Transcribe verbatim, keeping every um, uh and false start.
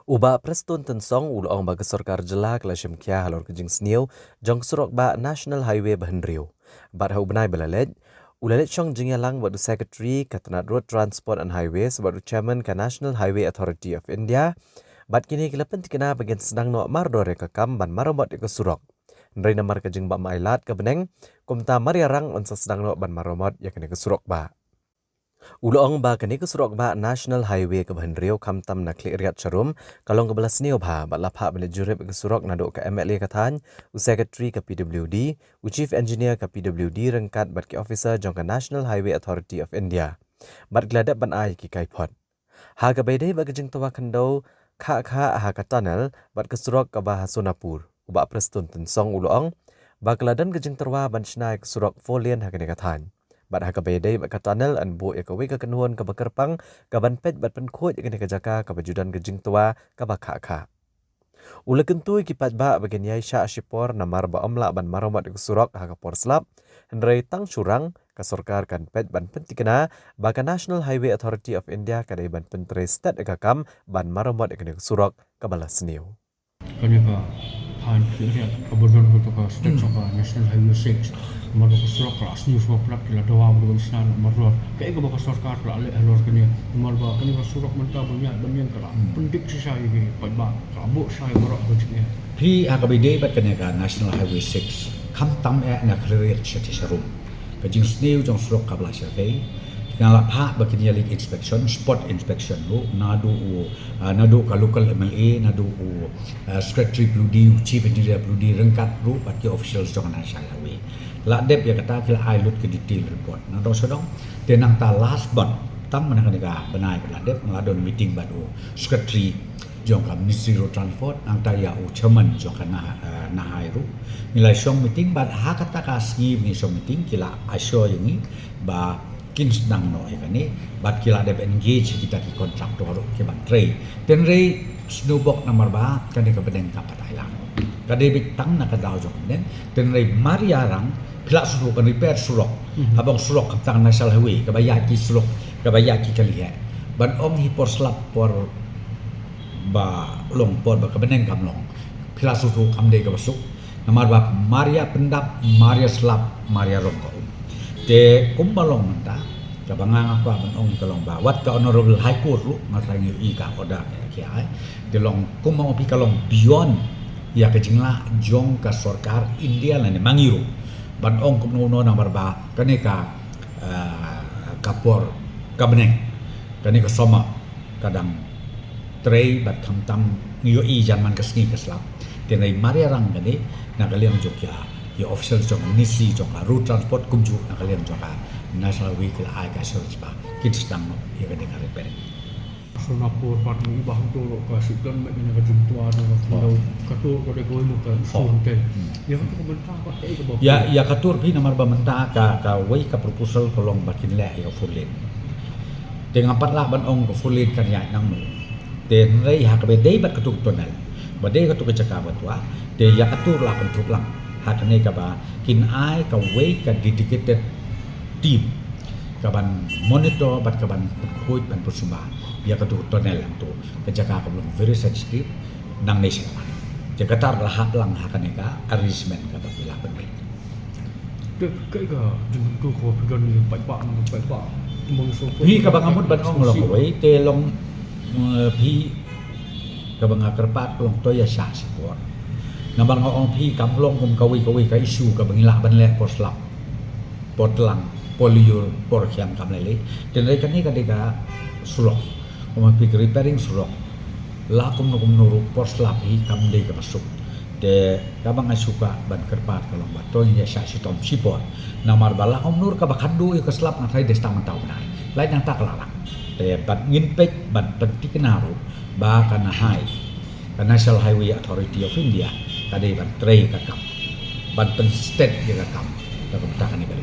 U Bah Prestone Tynsong u la ong ba ka sorkar jylla ka la shim khia halor ka jingsniew jong ka surok bah National Highway ba hynriew. Bad ha u bnai ba la leit, u la leit shong jingïalang bad u Secretary ka tnat Road Transport and Highways bad u Chairman ka National Highway Authority of India. Bad kine ki la pyntikna ba kin sdang noh mardor ïa ka kam ban maramot ïa ka surok. Hynrei namar ka jingbym ailad ka bneng, kumta mar ïarang yn sa sdang noh ban maramot ïa kane ka surok bah. U la ong ba kane ka surok bah National Highway kaba hynriew khamtam na Khliehriat Sharum ka long kaba la sniew bha bad la phah ban leit jurip ïa ka surok naduh ka M L A ka thaiñ, u Secretary ka P W D, u Chief Engineer ka P W D ryngkat bad ki officer jong ka National Highway Authority of India. Bad ki la dep ban ai ki kaiphod. Ha kaba ïadei bad ka jingtwa khyndew khah khah ha ka tunnel bad ka surok kaba ha Sonapur, u Bah Prestone Tynsong u la ong ba ka la don ka jingtyrwa ban shna ïa ka surok four lane ha kane ka thaiñ. Bad ha kaba ïadei bad ka tunnel yn buh ïa kawei ka kynhun kaba kyrpang kaban peit bad pynkhuid ïa kane ka jaka kaba ju don ka jingtwa kaba khah khah. U la kyntu ïa ki paidbah ba kin ïai shah shipor namar ba ym lah ban maramot ïa ka surok ha ka por slap. Hynrei tang shorang ka sorkar kan peit ban pyntikna ba ka National Highway Authority of India ka dei ban pyntrei stet ïa ka kam ban maramot ïa kane ka surok kaba la sniew. Kane ka thaiñ Khliehriat kaba don kato ka stet jong ka National Highway six. Namar ba ka surok ka la sniew shuwa palat, ki la dawa ba ka ban sna mardor. Kaei kaba ka sorkar ka la leh halor kane, namar ba kane ka surok mynta ban ïaid ban ïeng ka la pyndik shisha ïa ki paidbah, ka la buh shisha ïa baroh ka jingeh. Phi, ha kaba ïadei bad kane ka National Highway six, khamtam eh na Khliehriat shatei sharum, ka jingsniew jong surok kaba la shakei. Nga la phah ba kin ïa leit inspection, spot inspection ruh, naduh u, ah, naduh ka local M L A, naduh u, ah, Secretary P W D, u Chief Engineer P W D ryngkat ruh bad ki officials jong ka National Highway. La dep ïa kata, ki la ai lut ka detail report. Nangta sha dong, te nangta last month, tang mynta kane ka bnai ba la dep, nga la don meeting bad u Secretary jong ka Ministry Road Transport, nangta ïa u Chairman jong ka Na-, eh, NHAI ruh. Ngi la shong meeting bad ha kata ka sngi ba ngi shong meeting, ki la assure ïa ngi ba kin sdang noh ïa kane, bad ki la dep engage kita ki contractor ruh kiban trei. Hynrei sngewbok namar ba kane ka bneng kam pat ailad. Ka dei beit tang na ka daw jong ka bneng, hynrei mar ïarang phi la shu kan repair surok. Mhm. Haba ong surok khamtam National Highway, kaba ïaid ki surok, kaba ïaid ki kali eh. Ban ong hi por slap, por ba long, por ba ka bneng kam long, phi la shu kam dei kaba suk. Namar ba mar ïa pyndap, mar ïa slap, mar ïa rong ka um. Te kumba long mynta, kaba nga nga kwah ban ong ka long ba wat ka Honorable High Court ruh nga tharai ngi ïohi ka order ka ki ai. Te long kumba ong phi, ka long beyond ïa ka jinglah jong ka sorkar India lane ma ngi ruh ban ong kumno kumno, namar ba kane ka, eh, ka por ka bneng, kane ka summer ka dang trei bad khamtam ngi ïohi jan man ka sngi ka slap. Te hynrei mar ïarang kane, na ka liang jong ki, ïa official jong ka Ministry jong ka Road Transport kumjuh na ka liang jong ka National Highway ki la ai ka assurance ba kin sdang noh ïa kane ka repairing. Sonapur pat ngi ba hangto ka shu don met ïa ka jingtwa na ka khyndew, kato ka dei kawei ka issue hangtei. Ïa kato ka bynta ka, eh, ka ba, ïa, ïa kato ruh phi, namar ba mynta ka, kawei ka proposal ka long ba kin leh ïa ka four lane. Te ngam pat lah ban ong ka four lane kan ïaid nangno. Te hynrei ha kaba dei bad kato ka tunnel, ba dei kato ka jaka ba twa, te ïa kato ruh la kynthup lang ha kane kaba kin ai kawei ka dedicated team kaban monitor bad kaban pynkhuid ban pynsumar ïa kato ka tunnel hangto, ka jaka kaba long very sensitive nangne sha khmat. Te kata ruh la hap lang ha kane ka arrangement kaba ki la pynbeit. Te kaei ka jingkyntu kaba phi don ïa paidbah, na paidbah, phi, kaba nga mut ban ong long kawei, te long, eh, phi, kaba nga kyrpad ka long to ïa shah shipor. Namar nga ong phi, kam long kum kawei kawei ka issue kaba ngi lah ban leh por slap, por tlang, por lyiur, por khiam, kam lei lei. Te hynrei kane ka dei ka surok, kumba phi, ka repairing surok. La kumno kumno ruh por slap hi kam dei kaba suk. Te kaba nga shu kwah ban kyrpad ka long ba to ngin ïa shah shitom shipor. Namar ba la kumno ruh kaba khatduh ïa ka slap nga tharai dei tang mynta u bnai, lait nangta ka la lah. Te bad ngin peit ban pyntikna ruh ba ka NHAI, ka National Highway Authority of India, ka dei ban trei ka kam, ban pynstet ïa ka kam da ka bynta kane ka